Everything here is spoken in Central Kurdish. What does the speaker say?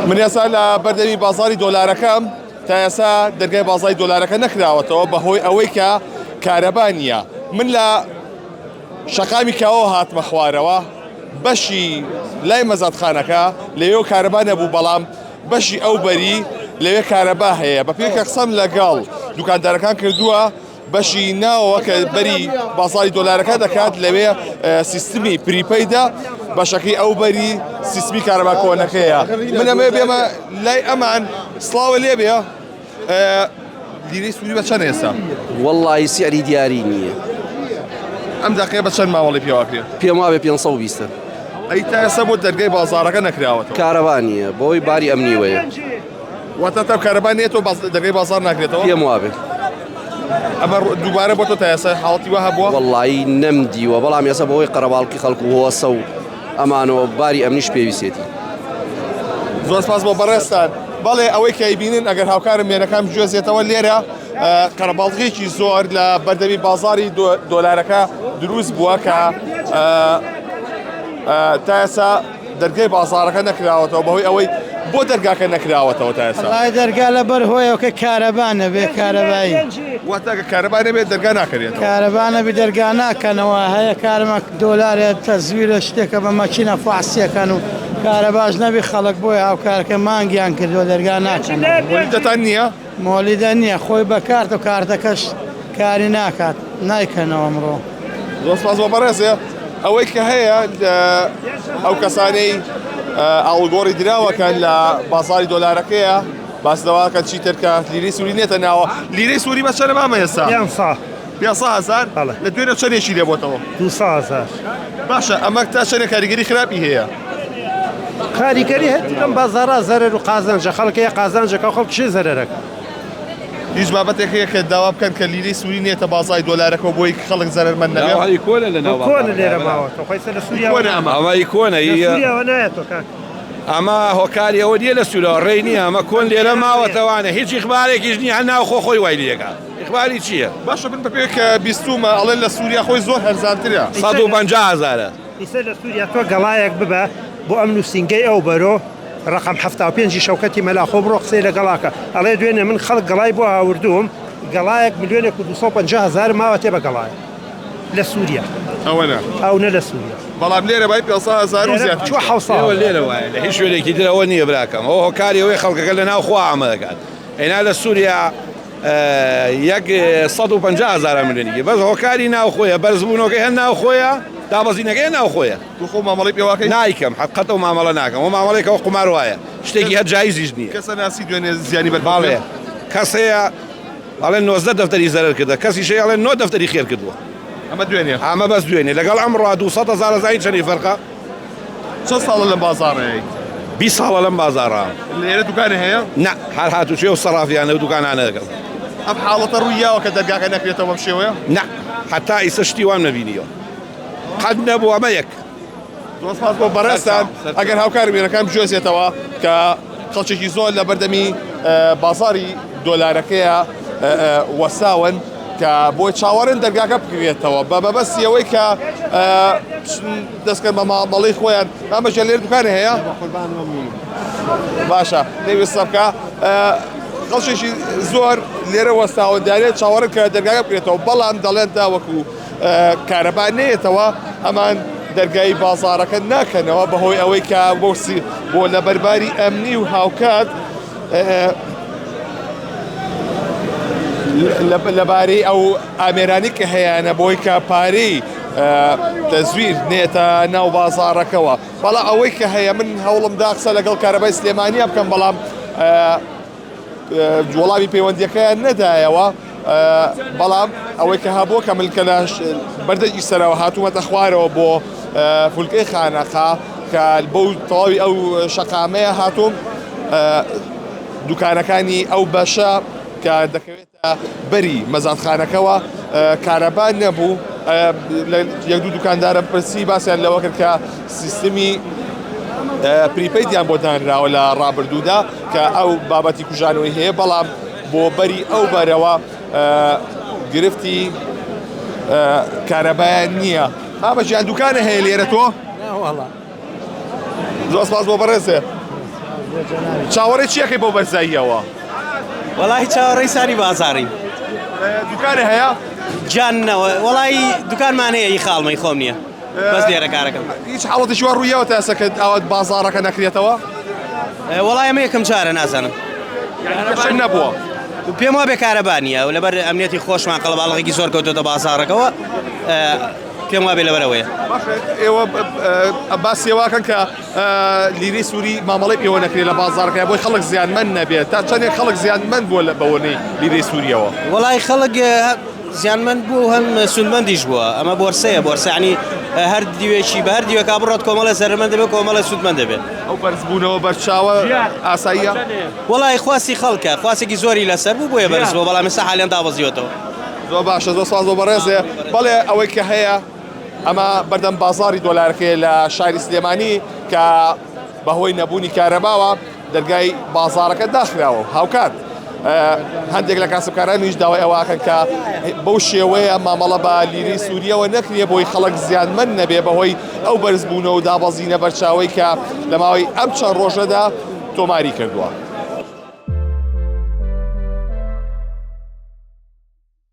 من ئێستا لە بەردەمی بازاری دۆلارەکەم تا ئێستا دەرگای بازاری دۆلارەکە نەکراوەتەوە بەهۆی ئەوەی کە کارەبا نییە من لە شەقامی کاوە هاتمە خوارەوە بەشی لای مەزادخانەکە لەوێ کارەبا نەبوو بەڵام بەشی ئەو بەری لەوێ کارەبا هەیە بە پێی کە قسەم لەگەڵ دوکاندارەکان کردووە بەشی ناوەوە کە بەری بازاری دۆلارەکە دەکات لەوێ سیستمی prepaid ە بەشەکەی ئەو بەری سیستمی کارەبا کۆنەکەیە من ئەمەوێ بێمە لای ئەمان سڵاوە لێبێ لیرەی سووری بە چەند ئێستا؟ وەڵڵاهی سعری دیاری نییە. ئەم دەقەیە بە چەند مامەڵەی پێوە کرێ؟ پێم وابێ 520. ئەی تا ئێستا بۆ دەرگای بازاڕەکە نەکراوەتەوە؟ کارەبا نییە بەهۆی باری ئەمنیوەیە. واتە تا کارەبا نێتەوە دەرگای بازاڕ ناکرێتەوە؟ پێم وابێ. ئەمە دووبارە بۆ تۆ تا ئێستا حاڵەتی وا هەبووە؟ وەڵڵاهی نەمدیوە بەڵام ئێستا بەهۆی قەرەباڵقی خەڵک و هۆسە و ئەمانەوە باری ئەمنیش پێویستێتی. زۆر سپاس بۆ بەڕێزتان. بەڵێ ئەوەی کە ئەیبینن ئەگەر هاوکارم وێنەکان بگوێزێتەوە لێرە قەرەباڵغێکی زۆر لە بەردەمی بازاری دۆلارەکە دروست بووە کە تا ئێستا دەرگای بازارەکە نەکراوەتەوە بەهۆی ئەوەی بۆ دەرگاکە نەکراوەتەوە تا ئێستا وەڵای دەرگا لەبەر هۆیەوە کە کارەبا نەبێ کارەبایی واتە کە کارەبا نەبێت دەرگا ناکرێتەوە کارەبا نەبی دەرگا ناکەنەوە هەیە کارمە دۆلارێ تەزویرە شتێکە بە مەکینە فەحسیەکەن و کارەباش نەبی خەڵک بۆیە هاوکارەکە مانگیان کردووە دەرگا ناکەنەوە. مۆلیدەتان نییە؟ مۆلیدە نییە خۆی بە کارت و کارتەکەش کاری ناکات نایکەنەوە ئەمڕۆ. زۆر سپاس بۆ بەڕێزێ ئەوەی کە هەیە ئەو کەسانەی ئاڵوگۆڕی دراوەکەن لە بازاری دۆلارەکەیە باس لەوەکەن چیتر کە لیرەی سووری نێتە ناوە لیرەی سووری بە چەنە مامە ئێستا؟ 500 هەزار بەڵێ. لە دوێنێ چەندێکی لێ بۆتەوە؟ 200 هەزار. باشە ئەمە تا چەندێک کاریگەری خراپی هەیە؟ کاریگەری هەیە لەم بازاڕە زەرەر و قازانجە خەڵک هەیە قازانجەکە و خەڵکیش هەیە زەرەرەکە. هیچ بابەتێک هەیە کە داوا بکەن کە لیرەی سووری نێتە بازای دۆلارەکەوە بۆی خەڵک زەرەرمەند نەبێ؟ ئەوە ئی کۆنە لە ناو کۆنە لێرە ماوەتەوە خۆی سەر لە سووریا کۆنە ئەمە. ئەمە ئی کۆنە لە سووریاوە نایەتەوە کاک. ئەمە هۆکاری ئەوە نییە لە سوورەوە ڕێی نییە ئەمە کۆن لێرە ماوەتەوانە هیچ ئیخبارێکیش نییە هەر ناوخۆ خۆی وای لێکا. ئیخباری چییە؟ باشە من بەپێ کە بیستومە ئەڵێن لە سوریا خۆی زۆر هەرزانترە. 150 هەزارە. ئیسە لە سوریا تۆ گەڵایەک ببە بۆ ئەم نوسینگەی ئەو بەرۆ ڕەقەم 75 ی شەوکەتی مەلا خۆ بڕۆ قسەی لەگەڵا کە ئەڵێ دوێنێ من خەڵک گەڵای بۆ هاوردووم گەڵایەک ملیۆنێک و 250 هەزار ماوە تێ بە گەڵایەک لە سوریا ئەوەنە ئەونە لە سوریا بەڵام لێرە بای 500 هەزار و زیاتر چوە 700 ئێوە لێرە وایە لە هیچ شوێنێکی تر ئەوە نییە براکەم ئەوە هۆکاری ئەوەی خەڵکەکە لە ناو خوا ئامە دەکات ئەینا لە سوریا یەک 150 هەزارە ملیۆنێکی بەس هۆکاری ناوخۆیە بەرزبوونەوەکەی هەر ناوخۆیە دابەزینەکەی هەر ناوخۆیە تۆ خۆ مامەڵەی پێواکەی؟ نایکەم حەقەت ئەو مامەڵە ناکەم ئەو مامەڵێکەوە قومار وایە شتێکی هەر جایزیش نییە کەسە ناسی دوێنێ زیانی بەر باڵێ کەس هەیە ئەڵێ 19 دەفتەری زەرەر کردە کەسیش هەیە ئەڵێ 9 دەفتەری خێر کردووە ئەمە دوێنێ ئەمە بەس دوێنێ لەگەڵ ئەمڕۆ 200 هەزار ئەزانی چەندی فەرقە چەند ساڵە لەم بازاڕەی؟ 20 ساڵە لەم بازاڕە. لێرە دوکانە هەیە؟ نا هەر هاتوچۆی ئەو سەڕافیانە و دوکانانە دەکەم. ئەم حاڵەتە ڕووی یاوە کە دەرگاکە نەکرێتەوە بەم شێوەیە؟ نا هەتا ئیسە شتی وام نەبینیوە قەت نەبوو ئەمە یەک. زۆر سپاس بۆ بەڕێزتان ئەگەر هاوکارم وێنەکان بگوێزێتەوە کە خەڵکێکی زۆر لە بەردەمی بازاری دۆلارەکەیە وەساون کە بۆی چاوەڕێن دەرگاکە بکرێتەوە بە مەبەستی ئەوەی کە دەستکەن بە مامەڵەی خۆیان مامەژە لێر دوکانە هەیە باشە نەیویستە بکە خەڵکێکی زۆر لێرە وەستاوە دارێت چاوەڕێن کە دەرگاکە بکرێتەوە بەڵام دەڵێن تاوەکو کارەبا نەیەتەوە ئەمان دەرگای بازارەکە ناکەنەوە بەهۆی ئەوەی کە بۆ بۆ لەبەرباری ئەمنی و هاوکات لەبارەی ئەو ئامێرانی کە هەیەە بۆی کە پارەی تەزویر نێتە ناو بازاڕەکەوە بەڵام ئەوەی کە هەیە من هەوڵمدا قسە لەگەڵ کارەبای سلێمانیا بکەم بەڵام وەڵامی پەیوەندیەکەیان نەدایەوە بەڵام ئەوەی کە هەبووە کە من کە لە بەردەکی سەرەوە هاتوومەتە خوارەوە بۆ فولکەی خانەقا کە بەو تەواوی ئەو شەقامەیە هاتووم دوکانەکانی ئەو بەشە کە دەکەوێتە بەری مەزادخانەکەوە کارەبا نەبوو یەک دوو دوکاندارم پرسی باسیان لەوە کرد کە سیستمی prepaid یان بۆ دانراوە لە ڕابردوودا کە ئەو بابەتی کوژانەوەی هەیە بەڵام بۆ بەری ئەو بەرەوە گرفتی کارەبایان نییە مامە گیان دوکانە هەیە لێرە تۆ؟ زۆر سپاس بۆ بەڕێزێ. چاوەڕێ چیەکەی بۆ بەرزاییەوە؟ وەڵی چاوەڕێی ساری بازاڕین. دوکانێ هەیە؟ گیان نەوە وەڵی دوکانمان هەیە ئی خاڵمەی خۆم نییە بەس لێرە کارەکەم. هیچ حاڵەتێکی وا ڕوویەوە تا ئێستا کە ئاوا بازاڕەکە نەکرێتەوە؟ وەڵی ئەمە یەکەم جارە نازانم. کێشە نەبووە. پێم وابێ کارەبا نییە و لەبەر ئەمنیەتی خۆشمان قەڵەباڵغێکی زۆر کەوتۆتە بازاڕەکەوە پێم وابێ لەبەرەوەیە. باشە ئێوە باسی ئەوەکەن کە لیرەی سووری مامەڵەی پێوە نەکرێت لە بازاڕەکە بۆی خەڵک زیانمەند نەبێت تا چەندێک خەڵک زیانمەند بووە لە بەوەنەی لیرەی سووریەوە؟ وەڵای خەڵک زیانمەند بوو و هەم سوودمەندیش بووە ئەمە بۆرسەیە بۆرسانی هەر دیوێکی بە هەر دیوەکە بڕۆت کۆمەڵە زەرمەند دەبێت کۆمەڵە سوودمەند دەبێت. ئەو بەرزبوونەوە بەرچاوە ئاساییە؟ وەڵای خواستی خەڵکە خواسێکی زۆری لەسەر بوو بۆیە بەرز بووە بەڵام ئێستا حالیان دابەزیوەتەوە. زۆر باشە زۆر سپاس بۆ بەڕێزێ بەڵێ ئەوەی کە هەیە ئەمە بەردەم بازاری دۆلارەکەی لە شاری سلێمانی کە بەهۆی نەبوونی کارەباوە دەرگای بازارەکە داخراوە هاوکات هەندێک لە کاسبکارانیش داوای ئەوەکەن کە بەو شێوەیە مامەڵە بە لیرەی سووریەوە نەکرێ بۆی خەڵک زیانمەند نەبێ بەهۆی ئەو بەرزبوونەوە و دابەزینە بەرچاوەی کە لە ماوەی ئەم چەند ڕۆژەدا تۆماری کردووە.